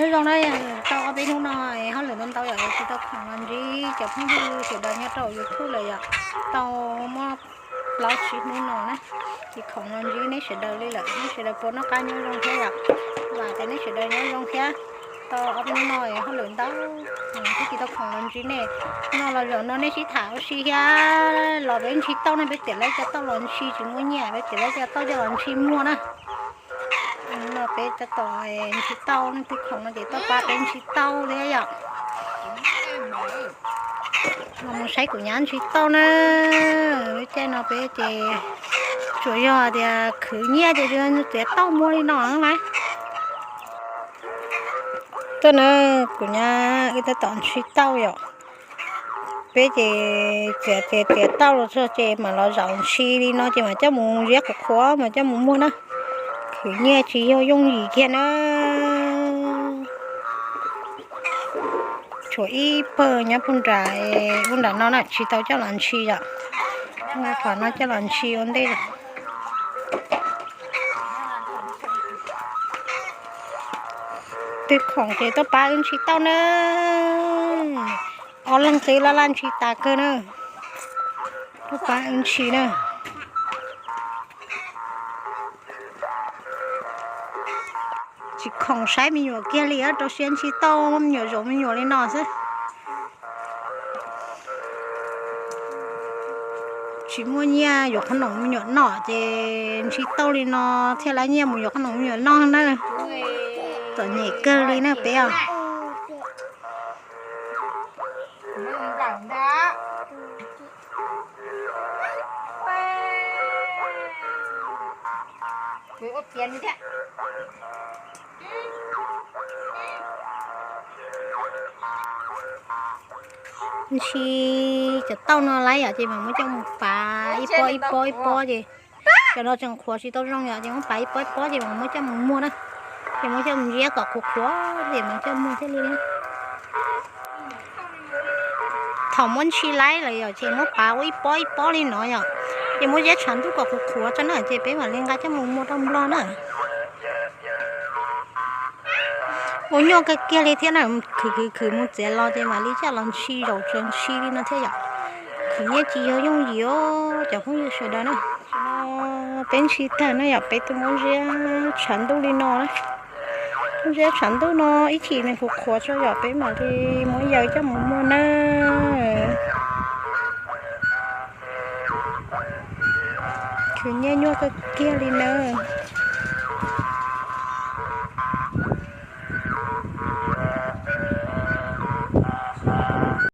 Zoo na, tau ob peb hnub no hauj lwm ntau ntau yom, tsis tau khoom los ntsib cov phooj ywg sawv daws nyob rau YouTube lawm yom. Tau muaj plaub tsib hnub no na, tsis khoom los ntsib nej sawv daws li lawm. Nej sawv daws puas noj qab nyob zoo thiab yom? Vam tias nej sawv daws nyob zoo thiab. Tau ob peb hnub no hauj lwm ntau, thiab tsis tau khoom los ntsib nej. No los zaum no nej sib tham ua si thiab los peb ntsis tauj ne, peb tiam laib cov tauj los ntsis tsis muaj nyiaj, peb tiam laib cov tauj coj los ntsis muaj na. No peb tab tom ntsis tauj, leej twg khoom no ces tuaj pab peb ntsis tauj thiab yom. Los mus saib kuv nyab ntsis tauj na. Lub caij no peb ces tsuas yog tias khwv nyiaj ces txiav tauj muag li no na. Tuaj na, kuv nyab wb tab tom ntsis tauj yom. Peb ces txiav txiav txiav tauj los txog ces mam los zaum ntsis li no ces mam coj mus ziab qhuav qhuav mam coj mus muag na. Khwv nyiaj tsis yog yooj yim kiag na. Tshuav ib pawg nyob puag nram, puag nram no na tsis tau coj los ntsis yom. Qhov no coj los ntsis ua ntej. Twg khoom ces tuaj pab wb ntsis tauj na. Ob leeg twb laj laj ntsis tas kawg na. Tuaj pab wb ntsis na. Tsis khoom saib me nyuam kiag li, rau siab ntsis tauj me nyuam zaum me nyuam li no xwb. Tsis muaj nyiaj yuav qhob noom me nyuam noj ces ntsis tauj li no thiaj laib nyiaj mus yuav qhob noom me nyuam noj na. Txom nyem kawg li na peb os. Ntsis cov tauj no laib yom ces mam muab coj mus pav ib pob ib pob ib pob ces cov no tseem qhuav tsis tau zoo yom ces muab pav ib pob ib pob ces mam muab coj mus muag na. Ces muab coj mus ziab kom qhuav qhuav ces mam coj muag thiaj li. Thaum muab ntsis laib lawm yom ces muab pav ua ib pob ib pob li no yom, ces muab ziab tshav ntuj kom qhuav qhuav tso na ces peb mam li nqa coj mus muag rau Nplog na. Ua nyuaj kawg kiag li thiab na, khwv khwv khwv mus txiav los ces mam li coj los ntsis zaum tsuas ntsis li no thiab yom. Khwv nyiaj tsis yog yooj yim os cov phooj ywg sawv daws na. Peb ntsis tag na yom, peb twb muab ziab tshav ntuj li no na. Muab ziab tshav ntuj no ib chim nws qhuav qhuav tso yom peb mam li muab yaws coj mus muag na. Khwv nyiaj nyuaj kawg kiag li nawb.